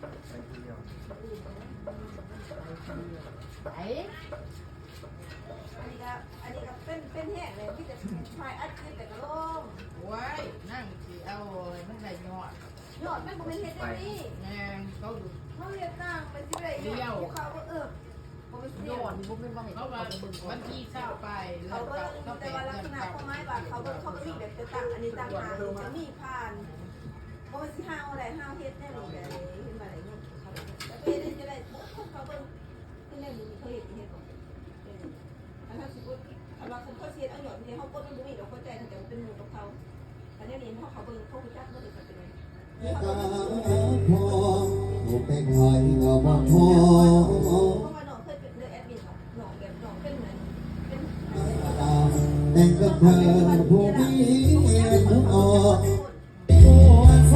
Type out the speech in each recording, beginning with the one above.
ໄປ ອັນນີ້ກໍ ອັນນີ້ກໍເປັນ ເປັນແຮງເລີຍ ມີແຕ່ຖ່າຍອັດຄລິບແລ້ວກໍລົງ. ໂອ້ຍ ນາງຊິເອົາໃຫ້ມັນໄດ້ຍອດ ຍອດມັນບໍ່ແມ່ນເຮັດແນວນີ້. ແມ່ນ ເຂົາ ເຮົາເຮັດຕ່າງໄປຊິໄດ້ຍອດ ເຂົາ ເອີ ບໍ່ແມ່ນຊິ ຍ້ອນບໍ່ແມ່ນວ່າໃຫ້ ເຂົາວ່າ ເຂົາເບິ່ງ ວັນທີຊາວປາຍ ເຂົາເບິ່ງ ແຕ່ວ່າລັກສະນະຄວາມໝາຍວ່າເຂົາເບິ່ງ ເຂົາກໍມີແບບຈະຕັ້ງ ອັນນີ້ຕ່າງຫາກ ຈະມີຜ່ານ ບໍ່ແມ່ນຊິຫາເອົາໄດ້ ຫາເຮັດແນວນີ້ໄດ້ ເຫັນວ່າໄດ້ຍອດເຂົາ ແຕ່ເຮັດໄດ້ຈະໄດ້ ຄົນເຂົາເບິ່ງ ຄືແນວນີ້ເຂົາເຮັດ ເຮັດບໍ່ ເອີ ອັນເຮົາຊິກົດ ຄັນວ່າຄັນເຂົາຊິເຮັດເອົາຍອດນີ້ ເຮົາກົດມັນບໍ່ມີດອກ ເຂົາໃຈເຂົາເຈົ້າເປັນໝູ່ກັບເຂົາ ຄັນແນວນີ້ເຮົາ ເຂົາເບິ່ງ ເຂົາຮູ້ຈັກໝົດເລີຍ ເຂົາເປັນຫຍັງ ເພາະວ່ານ້ອງເຄີຍເປັນເລື່ອງແອດມິນເນາະ ນ້ອງແບບ ນ້ອງເປັນ ເປັນ ແຕ່ງກັບເພິ່ນຜູ້ມີເຫດຜູ້ອອກ ຜູ້ອາໄສ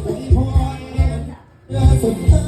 ໃນພອນເພື່ອສົມເທີຍ